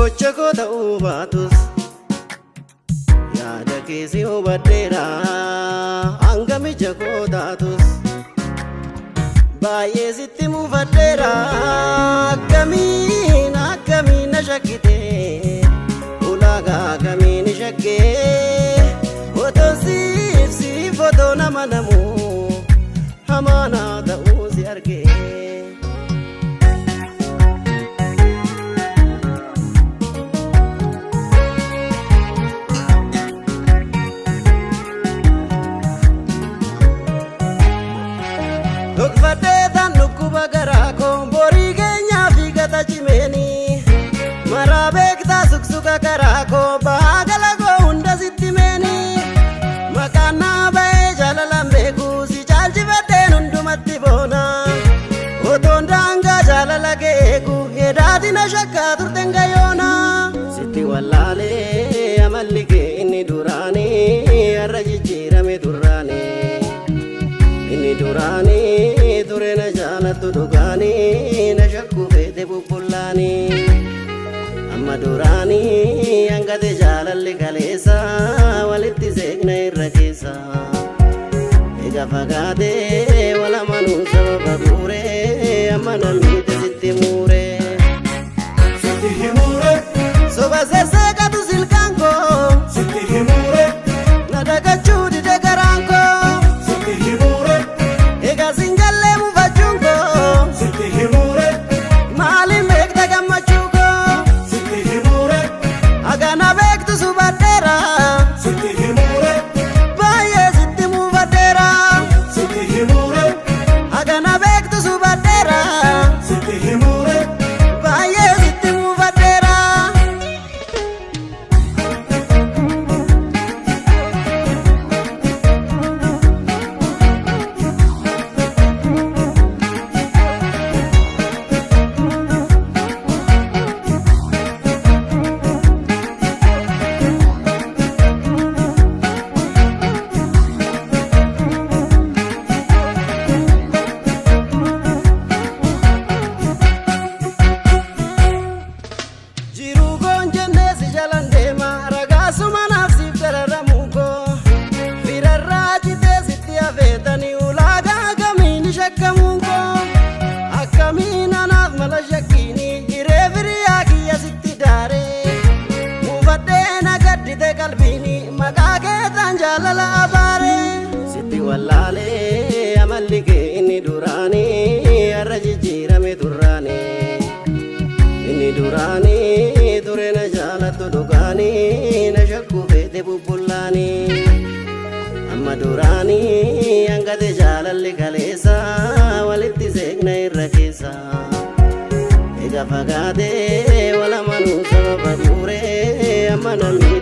Gocha koo ta'uu baatus yaada keessi hubadheera hanga mija koo taatus baay'ee sitti muufadheera akkamiin akkamiin na shakkite ulaagaa akkamiin shakkee otoon siif siif otoo nama namuu hamaanaa ta'uu si argee. Dhokfadhee tan dhukkuba garaa koo borii keenyaa fi gata cimeeni maraa beektaa suksuka karaa koo bahaa gala koo hunda sitti meeni maqaan naa ba'ee jaalalaan beeku si caalchifadheen hundumatti boona otoon daangaa jaalala kee eegu hedaatina shakkaa turteen gayoona sitti wallaalee amalli kee inni duraanii har'a jijjiirame durraanii. Inni duraanii ture na jaalattu dhugaanii na shakku feete bubbullaanii. Amma duraanii hangate jaalalli kaleessa walitti seeqna irra keessa. Egaa fagaatee wal amanuun sababa guuree amma namni sitti muuree. Sitti himure, Soba sesseeqatu silkaan koo sitti himure, na dagachuu dide garaan koo. sitti himure, Egaa singallee mufachuun koo sitti himure, maaliin beekta gammachuu koo sitti himure, hagana beektu subadheera sitti himure, baay'ee sitti muufadheera sitti himure, hagana beektu subadheera sitti himure. baay'ee sitti muufadheera. Jiruu koon jennee si jalan deema ragaa suma naaf siif dararamu koo firarraa citee sitti hafeetanii ulaagaa akkamiin shakkamuun koo akkamiin anaaf mala shakkiini hiree firiyaa kiyya sitti daaree muufadhee na gaddite qalbiini maqaa keetaan jaalala abaaree sitti wallaalee amalli kee inni duraanii har'a jijjiirame durraanii. Inni duraanii ture na jaalattu dhugaanii na shakku feete bubbullaanii. Amma duraanii hangate jaalalli kaleessa walitti seeqna irra keessa. Egaa fagaatee wal amanuu sababa guuree amma namni